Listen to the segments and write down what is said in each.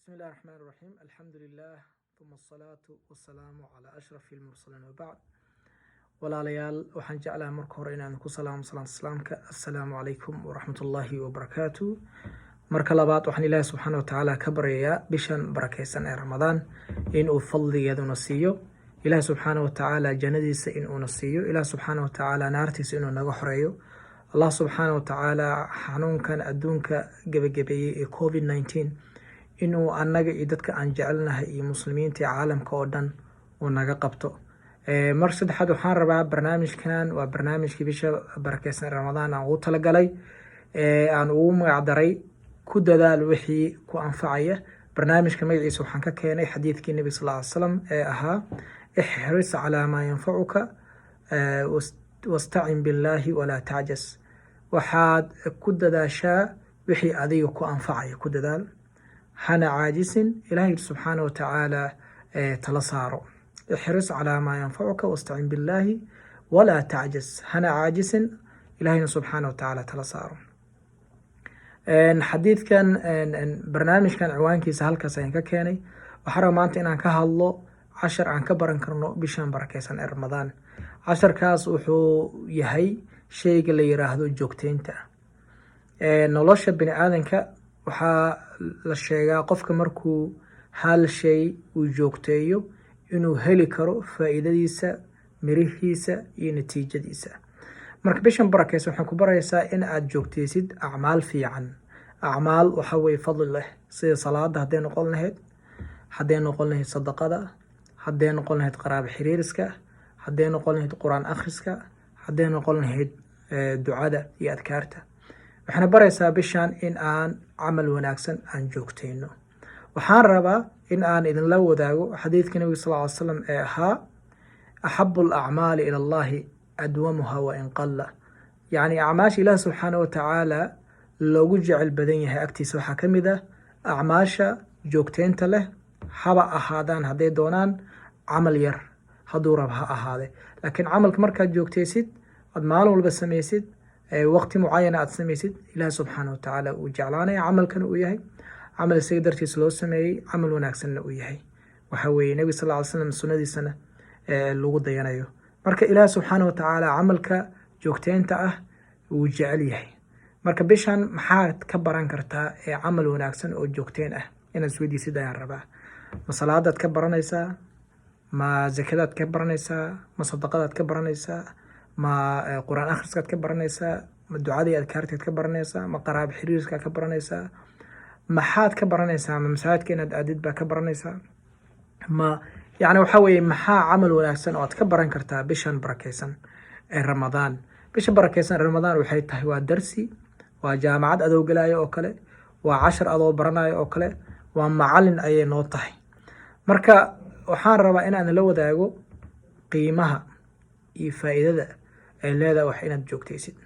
بسم الله الرحمن الرحيم، الحمد لله، ثم الصلاة والسلام على أشرف المرسلين، وبعد. Walaalayaal, waxaan jeclahay marka hore inaan ku salaamo salaanta Islaamka: assalaamu calaykum waraxmatullaahi wabarakaatu. Marka labaad, waxaan Ilaahi subxaana wa tacaala ka baryayaa bishan barakeysan ee Ramadaan inuu fadligeeduna siiyo, Ilaahi subxaana wa tacaala jannadiisa inuuna siiyo, Ilaah subxaana wa tacaala naartiisa inuu naga xoreeyo, Allah subxaana wa tacaala xanuunkan adduunka gebagabeeyey ee COVID-19 inuu annaga iyo dadka aan jecelnahay iyo muslimiinta caalamka oo dhan uu naga qabto. Mar saddexaad, waxaan rabaa, barnaamijkan waa barnaamijkii bisha barakeysan Ramadaan aan ugu talagalay, aan ugu magacdaray "Ku dadaal wixii ku anfacaya". Barnaamijka magaciisa waxaan ka keenay xadiidkii Nebi sal ly slam ee ahaa: "احرص على ما ينفعك واستعن بالله ولا تعجز". Waxaad ku dadaashaa wixii adiga ku anfacaya, ku dadaal, hana caajisin, Ilaahay subxaana wa tacaala tala saaro. احرص على ما ينفعك واستعن بالله ولا تعجز. Hana caajisin, Ilaahayna subxaana wa tacaala tala saaro. Xadiidkan, barnaamijkan ciwaankiisa halkaas ayaan ka keenay. Waxaa raba maanta inaan ka hadlo cashar aan ka baran karno bishan barakeysan ee Ramadaan. Casharkaas wuxuu yahay sheyga la yiraahdo joogteynta nolosha bini aadanka. Waxaa la sheegaa qofka markuu hal shay uu joogteeyo inuu heli karo faa'iidadiisa, mirihiisa iyo natiijadiisa. Marka bishan barakeysan waxay ku baraysaa in aad joogteysid acmaal fiican, acmaal waxa weye fadli leh, sida salaada hadday noqon lahayd, hadday noqon lahayd sadaqada, hadday noqon lahayd qaraabo xiriiriska, hadday noqon lahayd Qur-aan akhriska, hadday noqon lahayd ducada iyo adkaarta. Waxayna baraysaa bishan in aan camal wanaagsan aan joogteyno. Waxaan rabaa in aan idinla wadaago xadiidka Nabiga sal ly slam ee ahaa: "أحب الأعمال إلى الله أدومها وإن قل". Yacni, acmaasha Ilaah subxaana wa tacaala loogu jecel badan yahay agtiisa waxaa ka mid ah acmaasha joogteynta leh, haba ahaadaan hadday doonaan camal yar, hadduu rab ha ahaade, laakiin camalka markaad joogteysid, aad maalin walba samaysid, waqti mucayana aad samaysid, Ilaah subxaana wa tacaala uu jeclaanaya, camalkana uu yahay camal isaga dartiis loo sameeyey, camal wanaagsanna uu yahay, waxa weeye Nebiga sal ly slam sunnadiisana lagu dayanayo. Marka Ilaah subxaana wa tacaala camalka joogteynta ah wuu jecel yahay. Marka bishan maxaad ka baran kartaa ee camal wanaagsan oo joogteyn ah? Inaad isweydiisid ayaan rabaa. Ma salaadaad ka baranaysaa? Ma zakadaad ka baranaysaa? Ma sadaqadaad ka baranaysaa? Ma Qur-aan akhriskaad ka baranaysaa? Ma ducadii adkaartaad ka baranaysaa? Ma qaraabo xiriirkaad ka baranaysaa? Maxaad ka baranaysaa? Ma masaajidka inaad aadid baa ka baranaysaa? Ma yacni, waxaa weeye, maxaa camal wanaagsan oo aad ka baran kartaa bishan barakeysan ee Ramadaan? Bisha barakeysan ee Ramadaan waxay tahay waa darsi, waa jaamacad adoo gelaayo oo kale, waa cashar adoo baranayo oo kale, waa macalin ayay noo tahay. Marka waxaan rabaa inaan la wadaago qiimaha iyo faa'iidada ay leedahay wax inaad joogtaysid.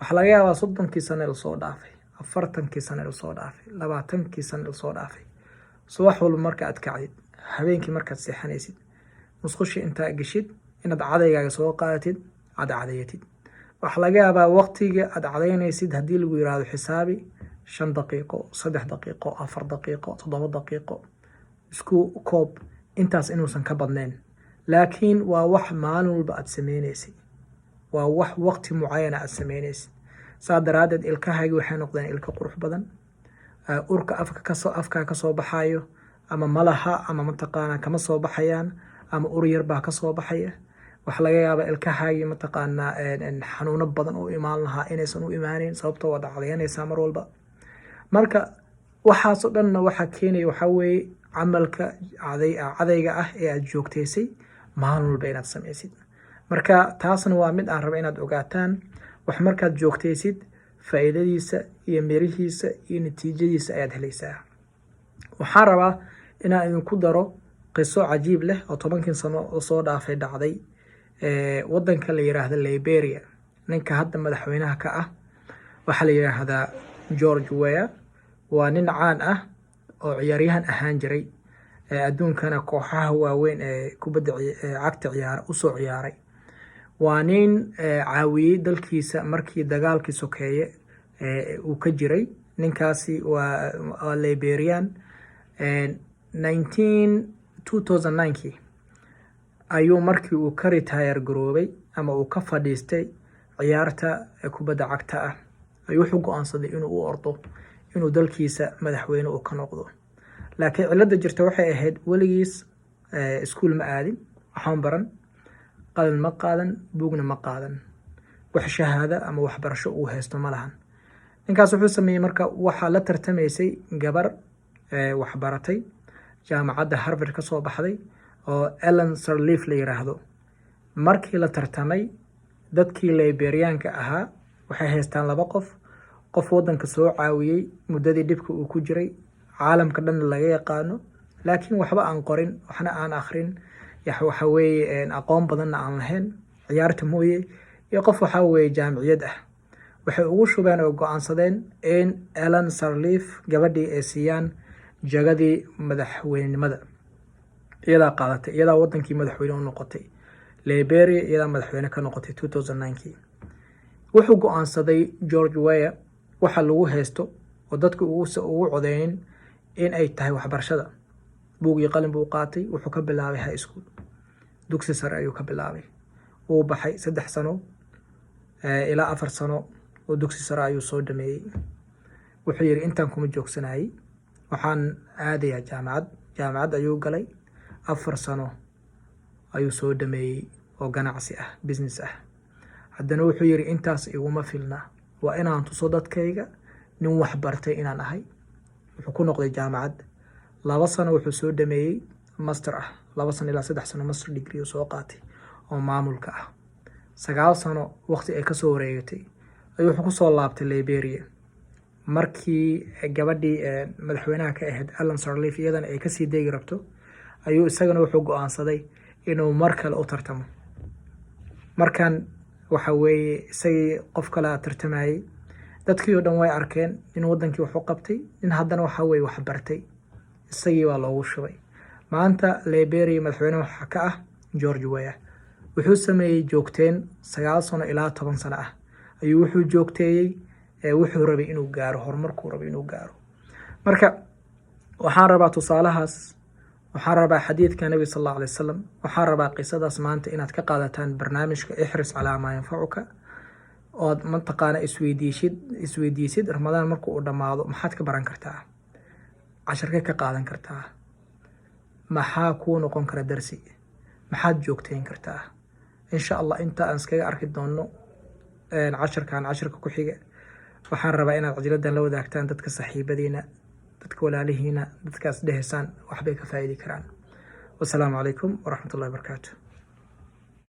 Waxaa laga yaabaa 30kii sane lasoo dhaafay, 40kii sane lasoo dhaafay, 20kii sane lasoo dhaafay, subax walba marka aad kacdid, habeenkii markaad seexanaysid, musqusha intaa geshid, inaad cadaygaaga soo qaadatid, aad cadayatid. Waxaa laga yaabaa waqtiga aad cadaynaysid, haddii lagu yiraahdo xisaabi, 5 daqiiqo, 3 daqiiqo, 4 daqiiqo, 7 daqiiqo, isku koob, intaas inuusan ka badnayn. Laakiin waa wax maalin walba aad sameyneysay, waa wax waqti mucayana aad sameynaysid. Saa daraaddeed ilkahaygi waxay noqdeen ilka qurux badan. Urka afka kasoo afkaa kasoo baxayo ama malaha ama mataqaanaa kama soo baxayaan, ama ur yar baa kasoo baxaya. Waxaa laga yaabaa ilkahaagii mataqaanaa xanuuno badan u imaan lahaa inaysan u imaaneyn, sababtoo waad cadayanaysaa mar walba. Marka waxaasoo dhanna waxaa keenaya waxaa weeye camalka cadayga ah ee aad joogtaysay maalin walba inaad samaysid. Marka taasna waa mid aan raba inaad ogaataan: wax markaad joogtaysid, faa'iidadiisa iyo mirihiisa iyo natiijadiisa ayaad helaysaa. Waxaan rabaa inaan idinku daro qiso cajiib leh oo 10kii sano lasoo dhaafay dhacday wadanka la yiraahdo Liberia. Ninka hadda madaxweynaha ka ah waxaa la yiraahdaa George Weah. Waa nin caan ah oo ciyaaryahan ahaan jiray, adduunkana kooxaha waaweyn ee kubadda cagta ciyaara usoo ciyaaray. Waa nin caawiyey dalkiisa markii dagaalkii sokeeye uu ka jiray. Ninkaasi waa Liberian. 2009kii ayuu markii uu ka retire garoobay ama uu ka fadhiistay ciyaarta kubadda cagta ah, ayuu wuxuu go-aansaday inuu u ordo inuu dalkiisa madaxweyne uu ka noqdo. Laakiin cilada jirta waxay ahayd, weligiis iskuul ma aadin, waxaan baran, qalin ma qaadan, buugna ma qaadan, wax shahaada ama waxbarasho uu haysto ma lahan. Ninkaas wuxuu sameeyey marka, waxaa la tartamaysay gabar waxbaratay, jaamacadda Harvard ka soo baxday oo Ellen Sirleaf la yiraahdo. Markii la tartamay, dadkii Liberiyaanka ahaa waxay haystaan laba qof: qof wadanka soo caawiyey muddadii dhibka uu ku jiray, caalamka dhan laga yaqaano, laakiin waxba aan qorin, waxna aan akhrin, waxa weeye aqoon badanna aan lahayn ciyaarta mooye, iyo qof waxaa weeye jaamiciyad ah. Waxay ugu shubeen oo go-aansadeen in Ellen Sirleaf gabadhii ay siiyaan jagadii madaxweynenimada. Iyadaa qaadatay, iyadaa wadankii madaxweyne u noqotay Liberia, iyadaa madaxweyne ka noqotay 2009kii. Wuxuu go-aansaday George Weah, waxa lagu haysto oo dadka ugu codeynin in ay tahay waxbarashada. Buug iyo qalin buu qaatay. Wuxuu ka bilaabay high school, dugsi sare ayuu ka bilaabay. Wuu baxay, 3 sano ilaa 4 sano oo dugsi sare ayuu soo dhameeyey. Wuxuu yidhi, "Intaan kuma joogsanayay, waxaan aadayaa jaamacad." Jaamacad ayuu galay, 4 sano ayuu soo dhameeyey oo ganacsi ah, business ah. Haddana wuxuu yidhi, "Intaas iguma filna, waa inaan tuso dadkayga nin wax bartay inaan ahay." Wuxuu ku noqday jaamacad, 2 sano wuxuu soo dhameeyey master ah, 2 sano ilaa 3 sano master degree uu soo qaatay oo maamulka ah. 9 sano waqti ay kasoo wareegatay ayuu wuxuu kusoo laabtay Liberia. Markii gabadhii madaxweynaha ka ahayd, Ellen Sirleaf, iyadana ay kasii deegi rabto, ayuu isagana wuxuu go-aansaday inuu mar kale u tartamo. Markan waxa weeye isagii qof kale tartamayay. Dadkii oo dhan way arkeen in wadankii wax u qabtay, in haddana waxa weye wax bartay. Isagii baa loogu shubay. Maanta Liberia madaxweyne waxaa ka ah George Weah. Wuxuu sameeyey joogteen, 9 sano ilaa 10 sano ah ayuu wuxuu joogteeyey wuxuu rabay inuu gaaro, horumarkuu rabay inuu gaaro. Marka waxaan rabaa tusaalahaas, waxaan rabaa xadiidka Nabiga sallallaahu calayhi wasallam, waxaan rabaa qisadaas maanta inaad ka qaadataan barnaamijka احرص على ما ينفعك, ood mataqaana isweydiisid Ramadaan marku uu dhammaado maxaad ka baran kartaa, casharkee ka qaadan kartaa, maxaa kuu noqon kara darsi, maxaad joogteyn kartaa. Insha Allah, inta aan iskaga arki doono casharkan casharka ku xiga, waxaan rabaa inaad cajiladan la wadaagtaan dadka saaxiibadiina, dadka walaalihiina, dadkaas dheheysaan waxbay ka faa'idi karaan. Wasalaamu calaykum waraxmatullahi wabarakaatu.